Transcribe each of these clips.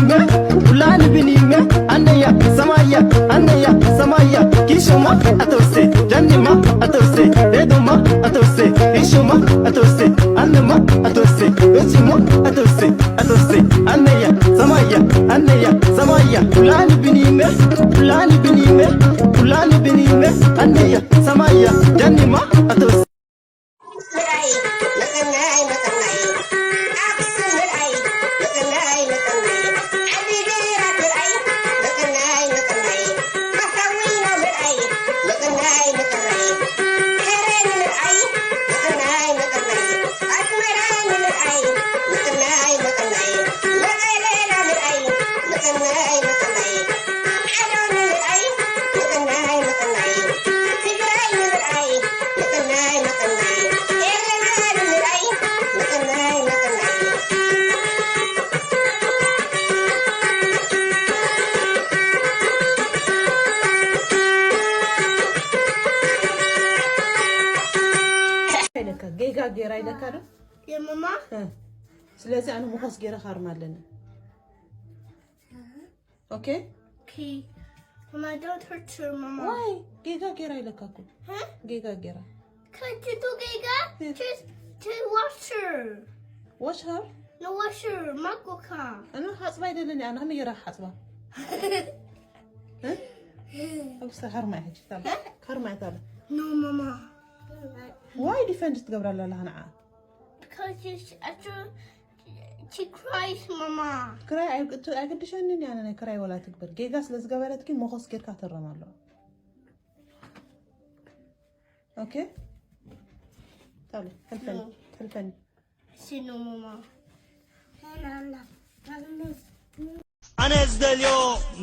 Kulani binime, anneya, samaya, anneya, samaya, kishuma, atose, janima, atose, eduma, atose, ishuma, atose, annema, atose, ujima, atose, atose, anneya, samaya, anneya, samaya, kulani binime, kulani binime, kulani binime, anneya, samaya, janima, atose. ኢለካ ጌጋ ጌራ ኢለካ ዶ? የመማ እ። ስለዚ ኣነ መኾስ ጌረ ካርማ ኣለኒ። ኦኬ? ኦኬ። Mama, don't hurt your mama. ዋይ ጌጋ ጌራ ኢለካ እኮ። Huh? ጌጋ ጌራ። Can't you do ጌጋ? Just, just wash her. ዋሽ ሃር No, wash her. ማቆካ። ኣነ ሓጽባ ኣይደለኒ ኣነ ከመይ ጌራ ሓጽባ? እ? ኣብስተ ካርማ ሕጂ ታለ። ካርማ ታለ። No, mama. ዋይ ዲፈንድ ትገብራ ኣለኻ ንዓ? Because she's, she cries, mama. ክራይ ኣይግድሸንን እያ ናይ ክራይ ወላ ትግበር ጌጋ ስለ ዝገበረት ግን መኾስ ጌርካ ተረም ኣለዋ። ኦኬ ታለ ሕልፈኒ ሕልፈኒ She no, mama. ኣነ ዝደልዮ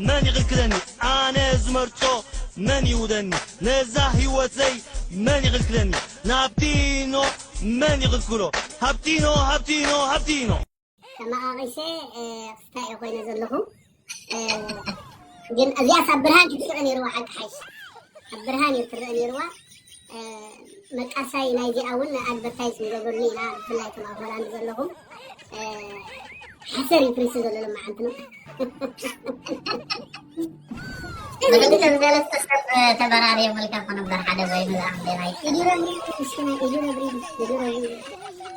መን ይኽልክለኒ ኣነ ዝመርጾ መን ይውደኒ ነዛ ህይወተይ መን ይኽልክለኒ ናብቲኖ መን ይኽልክሎ ሃብቲኖ ሃብቲኖ ሃብቲኖ ተመቓቒሰ ክስታይ እየ ኮይነ ዘለኹ ግን እዚኣስ ኣብ ብርሃን ክትስዕ ነይርዋ ሓቂ ሓይሽ ኣብ ብርሃን እዩ ትርእ ነይርዋ መቃሳይ ናይዚኣ እውን ኣድቨርታይዝ ንገብረሉ ኢና ብፍላይ ከም ኣብ ሆላንድ ዘለኹም ሓሰር እዩ ፕሪስ ዘሎ መዓንቲ ነው ብሕጂ ከምዝበለስ ሰብ ተበራርየ መልካ ኮነ እምበር ሓደ ወይ ንዝኣምቤናይ ኢዱ ረብሪ ምስኪና ኢዱ ረብሪ ኢዱ ረብሪ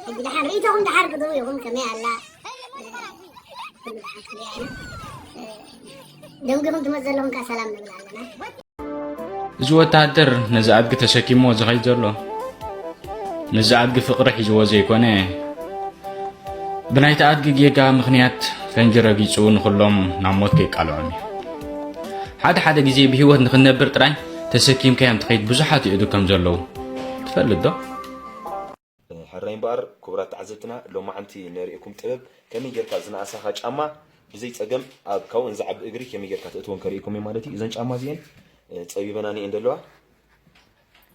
ሕጂ ድሓር ርእይቶኹም ድሓር ግድቡ ይኹም ከመይ ኣላ ኩሉ ድሓር ክሪኣ ኢና ደንጉኹም ትመፅ ዘለኹም ከዓ ሰላም ንብል ኣለና እዚ ወተሃደር ነዚ ኣድጊ ተሰኪምዎ ዝኸይድ ዘሎ ነዚ ኣድጊ ፍቕሪ ሒዝዎ ዘይኮነ ብናይቲ ኣድጊ ጌጋ ምኽንያት ፈንጂ ረጊጹ ንኹሎም ናብ ሞት ከይቃልዖም እዩ። ሓደ ሓደ ግዜ ብህይወት ንኽንነብር ጥራይ ተሰኪምካዮም ትኸይድ ብዙሓት የእዱ ከም ዘለዉ ትፈልጥ ዶ? ሕራይ እምበኣር ክቡራት ተዓዘብትና ሎማዓንቲ ነርእየኩም ጥበብ ከመይ ጌርካ ዝነኣሳኻ ጫማ ብዘይ ጸገም ኣብ ካብኡ ንዝዓቢ እግሪ ከመይ ጌርካ ተእትወን ከርእየኩም እየ ማለት እዩ። እዘን ጫማ እዚኤን ጸቢበና እየን ዘለዋ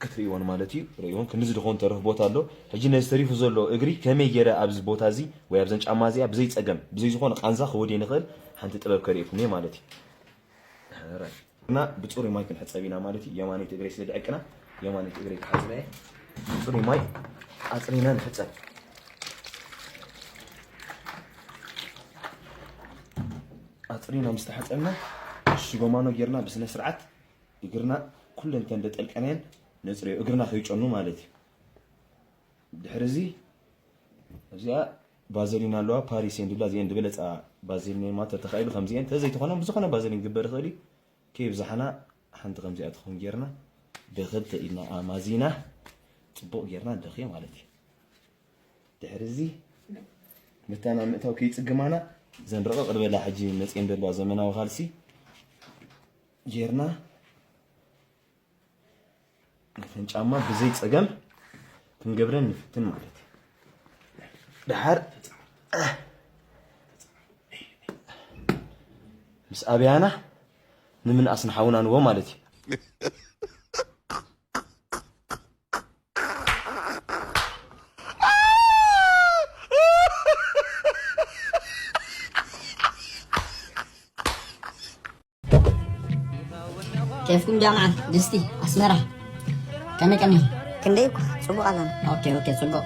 ክትርእይወን ማለት እዩ። ርእይወን ክንድዚ ድኾን ተረፍ ቦታ ኣሎ። ሕጂ ነዚ ተሪፉ ዘሎ እግሪ ከመይ ጌረ ኣብዚ ቦታ እዚ ወይ ኣብዘን ጫማ እዚኣ ብዘይ ጸገም ብዘይ ዝኾነ ቃንዛ ክወድየ ንኽእል ሓንቲ ጥበብ ከርእየኩም እየ ማለት እዩ። ሕራይ እና ብፅሩይ ማይ ክንሕፀብ ኢና ማለት እዩ። የማነይቲ እግረይ ስለ ድዕቅና የማነይቲ እግረይ ክሓፅበ እየ። ብፅሩይ ማይ ኣፅሪና ንሕፀብ። ኣፅሪና ምስ ተሓፀብና ሽጎማኖ ጌርና ብስነ ስርዓት እግርና ኩለን ተን ደጠልቀናየን ነፅርዮ እግርና ከይጨኑ ማለት እዩ። ድሕሪ እዚ እዚኣ ባዘሊን ኣለዋ ፓሪስ እየን ድብላ እዚአን ድበለፃ ባዘሊን ማለት ተተኻኢሉ ከምዚአን ተዘይተኾነ ብዝኾነ ባዘሊን ግበር ይኽእል እዩ። ከይብዛሓና ሓንቲ ከምዚኣ ትኸውን ጌርና ብክልተ ኢድና ኣማዚና ፅቡቕ ጌርና ንለኽዮ ማለት እዩ። ድሕሪ እዚ መታና ምእታው ከይፅግማና ዘን ረቐቕ ዝበላ ሕጂ መፅየን ዘለዋ ዘመናዊ ካልሲ ጌርና ነተን ጫማ ብዘይ ፀገም ክንገብረን ንፍትን ማለት እዩ። ደሓር ምስ ኣብያና ንምንኣስ ንሓውና ንቦ ማለት እዩ። ኬፍኩም ጃምዓ ድስቲ ኣስመራ ከመይ ቀኒኹም? ክንደይ እኳ ፅቡቕ ኣለና። ኦኬ ኦኬ ፅቡቕ።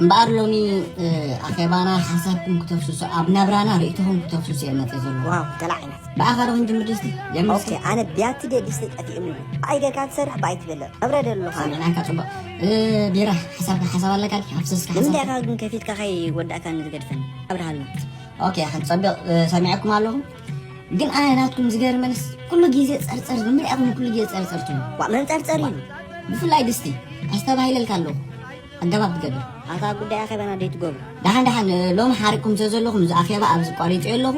እምበኣር ሎሚ፣ እ፣ ኣኼባና ሓሳብኩም ክተፍስሱ፣ ኣብ ናብራና ርእይቶኹም ክተፍስሱ እየ መጽእ ዘለኹ። ዋው፣ ተላዒና። ብኣኻ ዶ ክንጅምር ድስቲ? ጀምር እስኪ። ኦኬ፣ ኣነ ቢያቲ ድየ ድስቲ ጠፊኡኒ። ብኣይ ጌርካ ትሰርሕ፣ ብኣይ ትበልዕ። ኣብረደሉ ኻን። ሰሚዕናካ ጽቡቕ። እ፣ ቢራ፣ ሓሳብ፣ ሓሳብ ኣለካ ድዩ? ኣፍስስካ ንምንታይ ሓሳብ። ኢኻ ግን ከፊትካ ከይወዳእካኒ ትገድፈኒ? ኣብርሃልና። ኦኬ፣ ሓንቲ ጸቢቕ፣ እ፣ ሰሚዐኩም ኣለኹ። ግን ኣነ ናትኩም ዝገርመንስ ኩሉ ግዜ ጸርጸር፣ ንምንታይ ኢኹም ኩሉ ግዜ ጸርጸር ትብሉ? ዋ፣ መን ጸርጸር ኢሉ? ብፍላይ ድስቲ፣ ኣስተባሂለልካ ኣለኹ። ኣገባብ ትገብር። ኣታ ጉዳይ ኣኼባና ደይ ትገብሩ? ደሓን ደሓን፣ ሎሚ ሓሪቕኩም ስለ ዘለኹም፣ እዚ ኣኼባ ኣብዚ ቋሪጸዮ ኣለኹ።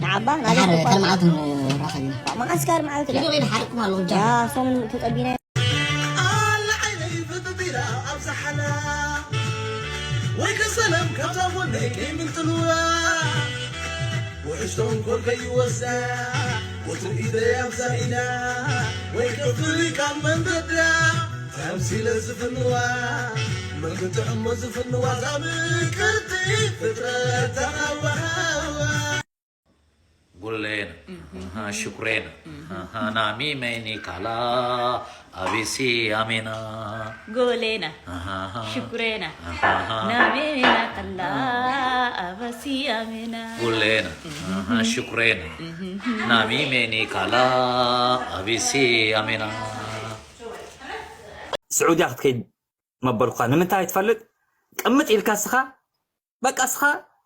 ንዓባ፣ ናበይ ደሓር ትቋረጽ? ካልእ መዓልቲ ንራኸብ ኢና። መዓስ ካልእ መዓልቲ? ኪዱ ኪዱ፣ ሓሪቕኩም ኣለኹ፣ ጃ። ያ፣ ሰሙን ተጸቢና። ኣላ ዓይነይ ፍጥጥ ኢላ ኣብ ዝሓላ፣ ወይ ከሰላም ካብዛ ጎነይ ከይምንጥልዋ። ውሕጅ ተንኮል ከይወስዳ፣ ወትሩ ኢደይ ኣብዛ ኢዳ፣ ወይ ከፍሊ ካብ መንገዳ። ተምሲለ ዝፍንዋ፣ መግቢ ጥዕሞ ዝፍንዋ፣ እዛ ምቅርቲ ፍጥረት ተሃዋሃዋ። Golena, aha, Shukrena, aha, Nami Menikala, Avisi Amina. Golena, aha, Shukrena, aha, Nami Menikala, Avisi Amina. Golena, aha, Shukrena, Nami Menikala, Avisi Amina. ስዑድያ ክትከይድ መበልኩኻ ንምንታይ ትፈልጥ? ቅምጥ ኢልካ እስኻ በቃ እስኻ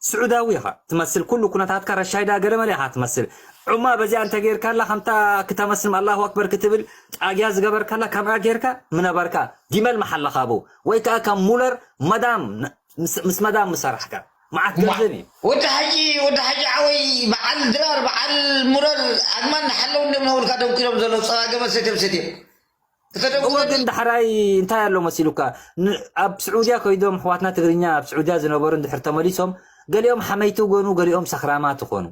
ስዑዳዊ ኢኻ ትመስል፣ ኩሉ ኩነታትካ ረሻይዳ ገለመለ ኢኻ ትመስል። ዑማ በዚኣ እንተጌርካላ ከምታ ክተመስልም ኣላሁ ኣክበር ክትብል ጣግያ ዝገበርካላ ከምኣ ጌርካ ምነበርካ ጊመል መሓለኻቡ ወይ ከኣ ከም ሙለር መዳም ን-፣ ምስ፣ ምስ መዳም ምሰራሕካ መዓት ገንዘብ እዩ። ወዲ ሓጂ፣ ወዲ ሓጂ ዓወይ በዓል ድራር፣ በዓል ሙለር ኣግማን ንሓለው እንዲም ነውልካ ደንቁሮም ዘለዉ ጸባ ገመል ሰትዮም ሰትዮም። እወ፣ ግን ዳሕራይ እንታይ ኣሎ መሲሉካ? ን-፣ ኣብ ስዑድያ ከይዶም ኣሕዋትና ትግርኛ ኣብ ስዑድያ ዝነበሩ እንድሕር ተመሊሶም፣ ገሊኦም ሓመይቲ ይኾኑ፣ ገሊኦም ሰኽራማት ይኾኑ።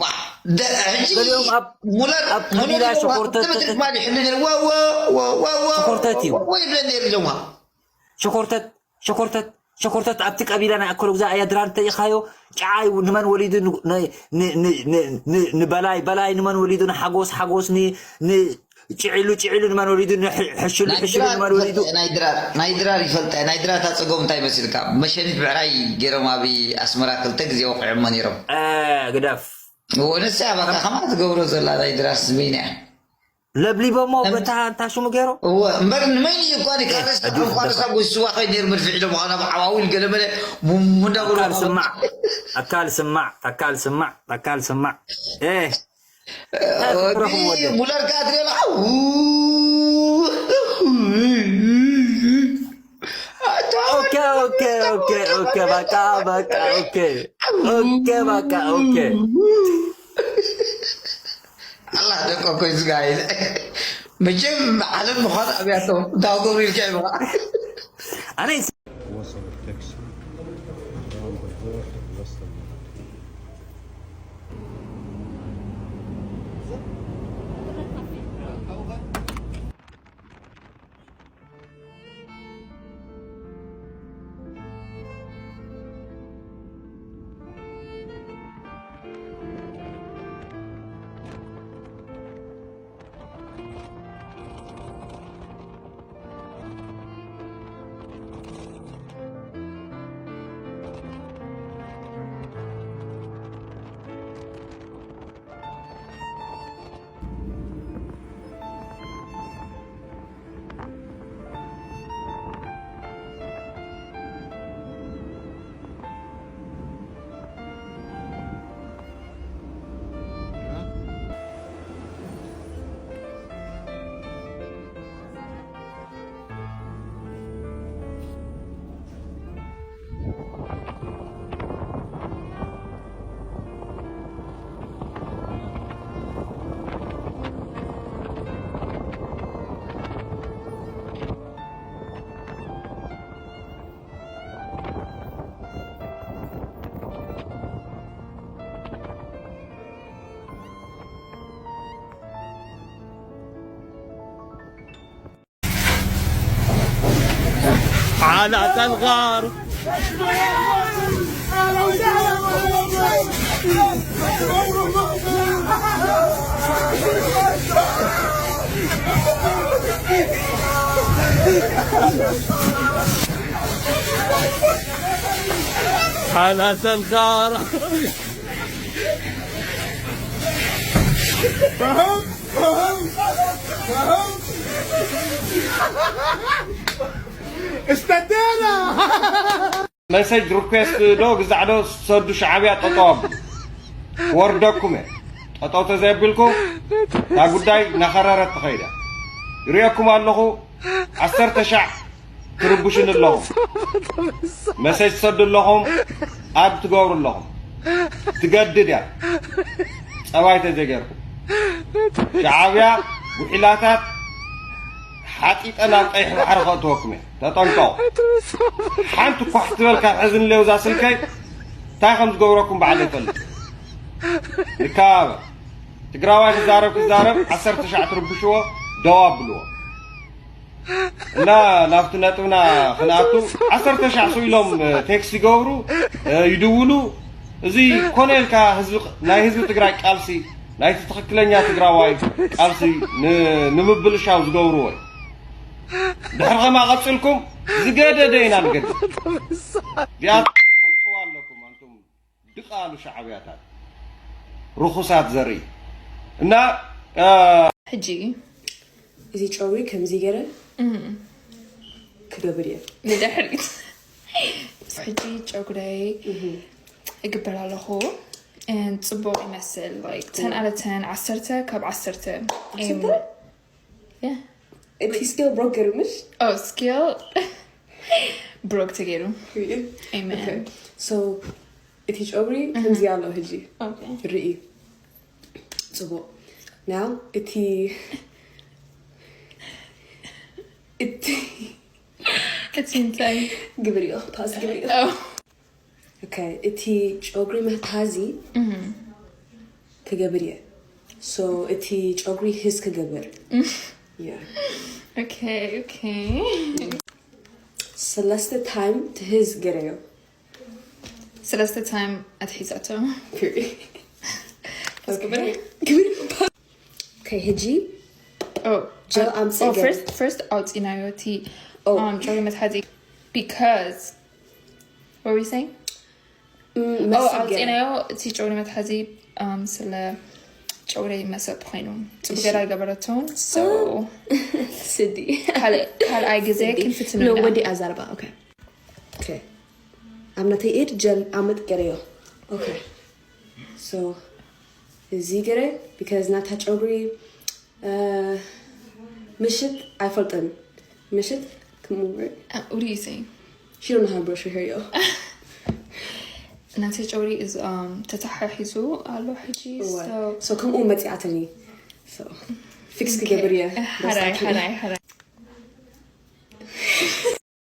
ዋ፣ ደ-፣ ሕጂ ገሊኦም ኣብ፣ ሙለር፣ ኣብ ሙለር ቀቢላ ይለዋ፣ ሸኾርተት ክልተ ትማሊ ይሕሉ ነይሩ። ዋ፣ ዋ፣ ዋ፣ ዋ፣ ዋ፣ ሸኾርተት እዩ። ዋ፣ ዋ ይብለን ነይሩ ኢሎማ። ሸኾርተት ሸኮርተት፣ ሸኮርተት ኣብቲ ቀቢላ ናይ ኣከለ ጉዛ ኣያ ድራር እንተ ኢኻዮ፣ ጨዓይ ንመን ወሊዱ ን-፣ ን-፣ ንበላይ፣ በላይ ንመን ወሊዱ ንሓጎስ፣ ሓጎስ ን-፣ ን-፣ ጭዒሉ፣ ጭዒሉ ንመን ወሊዱ ንሕ-፣ ሕሽሉ፣ ናይ ሕሽሉ ድራር ንመን ወሊዱ። ይፈልጠ፣ ናይ ድራር፣ ናይ ድራር ይፈልጠ፣ ናይ ድራር ታጸገሙ እንታይ መሲልካ? መሸኒት ብዕራይ ገይሮም ኣብ ኣስመራ ክልተ ግዜ ወቂዖሞ ነይሮም። እ፣ ግደፍ። እዎ፣ ንሳ እያ በቃ ከማን ትገብሮ ዘላ ናይ ድራር ስሚና እያ። ለብሊቦሞ በታ እንታ ሽሙ ገይሩ? እወ፣ እምበር ንመን እዩ እኳ ንካረስ፣ እህ፣ እኳ ንሳ ጉስዋ ኸይድ ነይሩ መድፍዕ ኢሎም፣ ኻብ ዓዋዊል ገለ መለ ሙ-፣ ሙ እንዳበሉ ኣካል ስማዕ፣ ኣካል ስማዕ፣ ኣካል ስማዕ፣ ኣካል ስማዕ። ኤህ፣ እንታይ ክትረኽቡ ወደ? ሙለር ከኣ ትሪኦ ኣለኻ? ኦኬ፣ ኦኬ፣ ኦኬ፣ ኦኬ፣ በቃ፣ በቃ፣ ኦኬ። ኦኬ፣ በቃ፣ ኦኬ። ኣላ ደቆ ኮይሱ ጋይስ። መቸም ዓለም ምዃን ኣብያቶም። እንታይ ክገብሩ ኢልካ ኢኻ? ኣነ وصل التاكسي عند الروح وسط المنطقة. على تنغار. ሓላሰን ኻራ استدينا. መሰጅ ሪኩዌስት ዶ ግዛዕ ዶ ሰዱ ሻዕብያ ጠጠው ኣቡ ወርደኩም እየ። ጠጠው ተዘየቢልኩም እታ ጉዳይ ናኸረረት ትኸይዳ ይርእየኩም ኣለኹ። ዓሰርተ ሻዕ ትርብሹን ኣለኹም። መሰጅ ትሰዱ ኣለኹም። ኣብ ትገብሩ ኣለኹም። ትገድድ እያ ጸባይ ተዘገርኩም። ሻዕብያ ጉሒላታት ሓጢጠ ናብ ቀይሕ ባሕሪ ከእትወኩም እየ። ተጠንቀቑ። ሓንቲ ኳሕ ትበል ካብ ሕዚ ንሌው እዛ ስልከይ እንታይ ከም ዝገብረኩም ባዕለ ይፈልጥ። ንከባበር። ትግራዋይ ክዛረብ ክዛረብ ዓሰርተ ሻዕ ትርብሽዎ ደው ኣብልዎ። እና ናብቲ ነጥብና ክንኣቱ ዓሰርተ ሻዕ ስኢሎም ቴክስት ይገብሩ ይድውሉ። እዚ ኮነ ኢልካ ህዝቢ ናይ ህዝቢ ትግራይ ቃልሲ ናይቲ ትኽክለኛ ትግራዋይ ቃልሲ ንምብልሻው ዝገብርዎ እዩ። ድሕሪ ኸማ ቀፂልኩም ዝገደደ ኢና ንገድል። እዚኣ ፈልጥዋ ኣለኩም ኣንቱም ድቓሉ ሻዕብያታት ርኹሳት ዘርኢ እና ሕጂ እዚ ጨጉሪ ከምዚ ገረ ክገብር እየ። ንድሕሪት ሕጂ ጨጉረይ እግበር ኣለኹ። And ጽቡቕ ይመስል like ten out of ten ዓሰርተ ካብ ዓሰርተ። እቲ ስኬል ብሮክ ገይሩ ምሽ Oh, scale ብሮክ ተገይሩ። Amen. So እቲ ጨጉሪ ከምዚ ኣሎ ሕጂ ርኢ ጽቡቕ። Now እቲ እቲ እቲ እንታይ ግብር እዩ ፓስ ግብር እዩ። Okay፣ እቲ ጨጉሪ መትሓዚ ክገብር እየ። So እቲ ጨጉሪ ህዝ ክገብር። Yeah። Okay, okay. ሰለስተ ታይም ትህዝ ገረዮ። ሰለስተ ታይም ኣትሒዛቶ። ግብር Okay፣ ሕጂ ጀል ኣምፅእ ገይረ። First ኣውፂናዮ እቲ ጨጉሪ መትሓዚ because what were you saying? መሰብ ገይረ። ኣውፂናዮ እቲ ጨጉሪ መትሓዚ ስለ ጨጉሪ መሰብ ኮይኑ ፅቡቅ ገይራ ገበረቶን። ስዲ ካልኣይ ግዜ ክንፍትኑ ኢና። ወዲኣ ዘረባ። Okay። Okay። ኣብ ናተይ ኢድ ጀል ኣምጥ ገረዮ። Okay። So እዚ ገረ because ናታ ጨጉሪ ምሽት ኣይፈልጥን። ምሽት ክምውር What are you saying? She don't know how to brush her hair, yo. ናተይ ጨጉሪ is um ተተሓሒዙ ኣሎ ሕጂ። So So ከምኡ መፂኣትኒ። So ፊክስ ክገብር እየ። ሓራይ ሓራይ ሓራይ